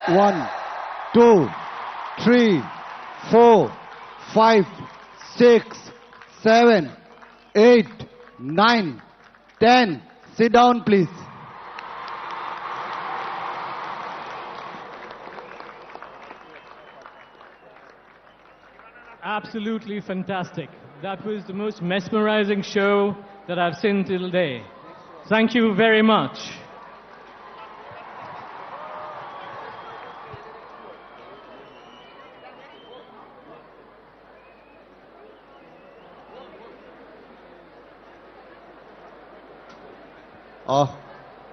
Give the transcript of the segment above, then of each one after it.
1, 2, 3, 4, 5, 6, 7, 8, 9, 10. Sit down, please. Absolutely fantastic. That was the most mesmerizing show that I've seen till today. Thank you very much.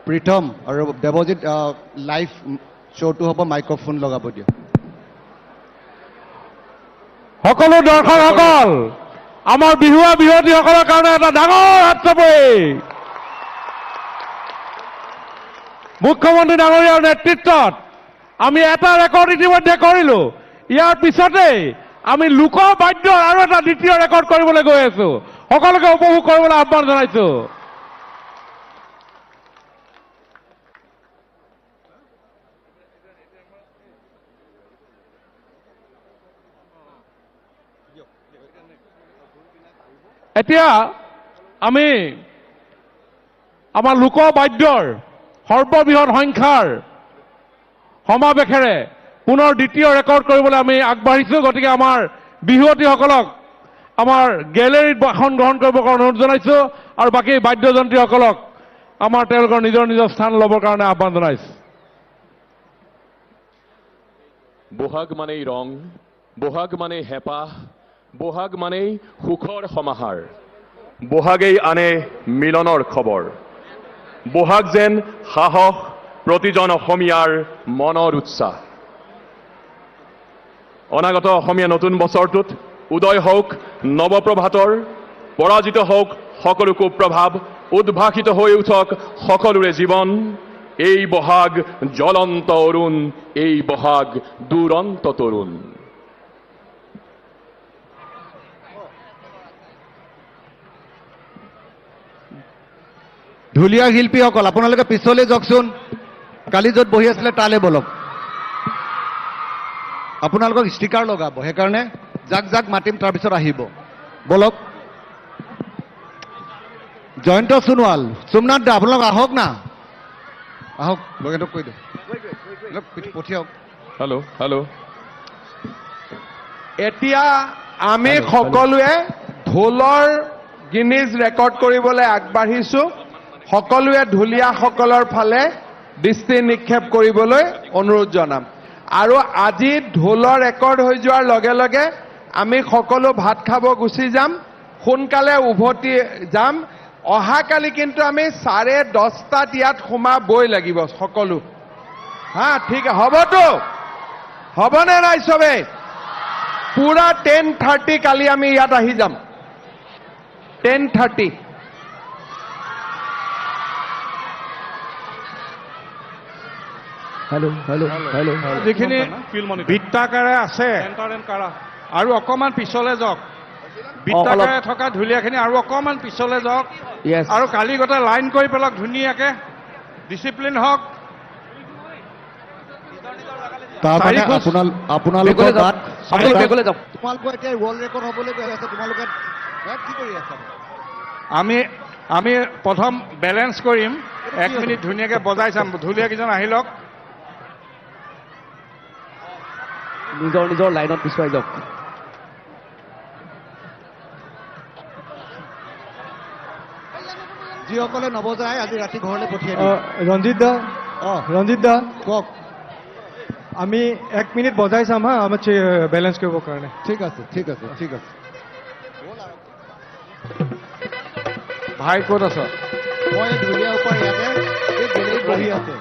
Pritam আৰু Debajit, live শ্ব'টো হ'ব, microphone লগাব দিয়ক। সকলো দৰ্শকসকল, আমাৰ বিহুৱা বিহুৱতীসকলৰ কাৰণে এটা ডাঙৰ হাত চাপৰি। মুখ্যমন্ত্ৰী ডাঙৰীয়াৰ নেতৃত্বত আমি এটা ৰেকৰ্ড ইতিমধ্যে কৰিলো। ইয়াৰ পিছতেই আমি লোকবাদ্যৰ আৰু এটা দ্বিতীয় ৰেকৰ্ড কৰিবলৈ গৈ আছো। সকলোকে উপভোগ কৰিবলৈ আহ্বান জনাইছো। এতিয়া আমি আমাৰ লোকবাদ্যৰ সৰ্ববৃহৎ সংখ্যাৰ সমাৱেশেৰে পুনৰ দ্বিতীয় ৰেকৰ্ড কৰিবলৈ আমি আগবাঢ়িছো। গতিকে আমাৰ বিহুৱতীসকলক আমাৰ গেলেৰীত আসন গ্ৰহণ কৰিবৰ কাৰণে অনুৰোধ জনাইছো আৰু বাকী বাদ্যযন্ত্ৰীসকলক আমাৰ তেওঁলোকৰ নিজৰ নিজৰ স্থান ল'বৰ কাৰণে আহ্বান জনাইছো। বহাগ মানেই ৰং, বহাগ মানেই হেঁপাহ, বহাগ মানেই সুখৰ সমাহাৰ, বহাগেই আনে মিলনৰ খবৰ। বহাগ যেন সাহস, প্ৰতিজন অসমীয়াৰ মনৰ উৎসাহ। অনাগত অসমীয়া নতুন বছৰটোত উদয় হওক নৱপ্ৰভাতৰ, পৰাজিত হওক সকলো কুপ্ৰভাৱ, উদ্ভাসিত হৈ উঠক সকলোৰে জীৱন। এই বহাগ জ্বলন্ত অৰুণ, এই বহাগ দুৰন্ত তৰুণ। ঢুলীয়া শিল্পীসকল, আপোনালোকে পিছলৈ যাওকচোন। কালি য'ত বহি আছিলে তালৈ বলক। আপোনালোকক ষ্টিকাৰ লগাব, সেইকাৰণে যাক যাক মাতিম তাৰপিছত আহিব। বলক। জয়ন্ত সোণোৱাল, সোমনাথ দা, আপোনালোক আহক না, আহক। লগেনক কৈ দিয়ক, অলপ পঠিয়াওক। Hello, hello. এতিয়া আমি সকলোৱে ঢোলৰ গিনিজ ৰেকৰ্ড কৰিবলৈ আগবাঢ়িছো। সকলোৱে ঢুলীয়াসকলৰ ফালে দৃষ্টি নিক্ষেপ কৰিবলৈ অনুৰোধ জনাম। আৰু আজি ঢোলৰ ৰেকৰ্ড হৈ যোৱাৰ লগে লগে আমি সকলো ভাত খাব গুচি যাম, সোনকালে উভতি যাম। অহাকালি কিন্তু আমি 10:30 ইয়াত সোমাবই লাগিব সকলো। হা, ঠিক হ'বতো? হ'বনে নাই চবেই? পুৰা 10:30 কালি আমি ইয়াত আহি যাম। 10:30। Hello, hello, hello. যিখিনি বৃত্তাকাৰে আছে আৰু অকণমান পিছলে যাওক, বৃত্তাকাৰে থকা ঢুলীয়াখিনি আৰু অকণমান পিছলে যাওক। আৰু কালি গোটেই লাইন কৰি পেলাওক ধুনীয়াকে, ডিচিপ্লিন হওক। তাৰমানে আপোনালোকৰ গাত তোমালোকৰ এতিয়া ৱৰ্ল্ড ৰেকৰ্ড হ'বলৈ গৈ আছে। তোমালোকে কি কৰি আছা? আমি প্ৰথম বেলেঞ্চ কৰিম, 1 মিনিট ধুনীয়াকে বজাই চাম। ঢুলীয়া কেইজন আহি লওক, নিজৰ নিজৰ লাইনত পিছুৱাই যাওক। যিসকলে নবজায় আজি ৰাতি ঘৰলৈ পঠিয়াই দিম। ৰঞ্জিত দা, ৰঞ্জিত দা কওক। আমি 1 মিনিট বজাই চাম হা, আমাৰ বেলেঞ্চ কৰিবৰ কাৰণে। ঠিক আছে, ঠিক আছে, ঠিক আছে। ভাই ক'ত আছ? মই ঢুলীয়া ওপৰ ইয়াতে এই গেলেৰীত বহি আছে।